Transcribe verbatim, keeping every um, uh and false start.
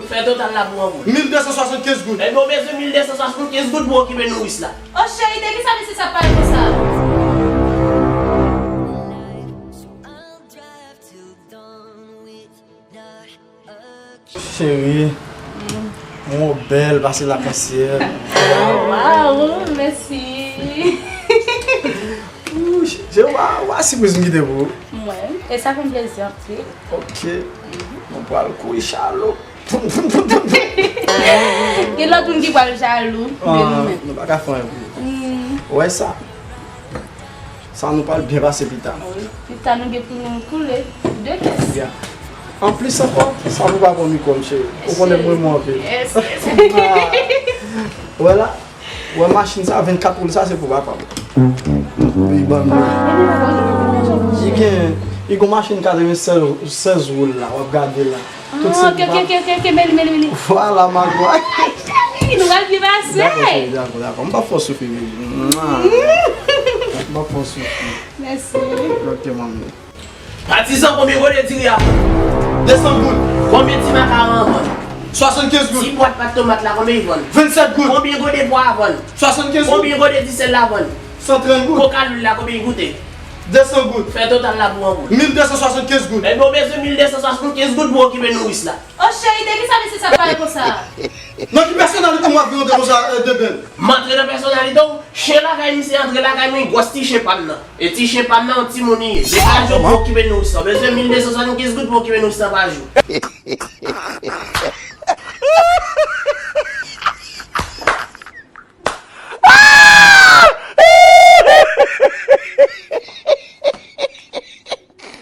Fè total la pou an goud. Mil de san swasannkenz goud. Ebyen, w bezwen mil de san swasannkenz goud pou okipe nouris la. O cheri, de kisa mesye sa ap pale konsa? Cheri, mwen bèl pase lakansyèl. Waw, mèsi. Ou, cheri, wa, wa sipriz m kite pou ou. Mwen, e sa fè m plezi anpil. Ok. Mwen pral kouri chaloup. Gen lòt moun ki pral jalou de nou Ah, menm. nou pa ka fè anyen pou ou. Hmm, Ou wè sa? Sa nou pral byen pase pita. wi. Pita nou gen pou nou koule de kès. Ya. Anplis ankò, sa pou pa pran mikwo m cheri. Ou konnen m renmen w anpil. Yes, yes. Ou wè la? Ou wè machin sa, vennkat woul sa se pou papa m. Li ban m li. Li gen, li gen machin katrevennsèz woul la, w ap gade la. Tout se Ah, ok, ok, ok, ok, ok, meli, meli, meli. Vwala, magway. Ay, cheri, nou pral byen pase. Dakò, cheri, dakò, dakò. M p ap fè w soufri, baby. Mwa. M p ap fè w soufri. Mèsi. Ok, manmi. Patizan, konbyen gode diri a vann? De san goud. Konbyen ti makaron a vann? Swasannkenz goud. Ti bwat pat tomat la, konbyen l vann? Vennsèt goud. Konbyen gode pwa a vann? Swasannkenz goud. Konbyen gode disèl la vann? San trant goud. Koka lwil la, konbyen l koute? De san goud. Fè total la pou an goud. Mil de san swasannkenz goud. Ebyen, w bezwen mil de san swasannkenz goud pou okipe nouris la. O cheri, de kisa mesye sa ap pale konsa? Nan ki pèsonalite m w ap vin antre konsa, eh, de bèl? M antre nan pèsonalite w, chen lakay misye antre lakay mwen, gwòs ti chen pa m nan. E ti chen pa m nan, yon timoun li ye. Degaje w pou okipe nouris la. W bezwen mil de san swasannkenz goud pou okipe nouris la pa jou.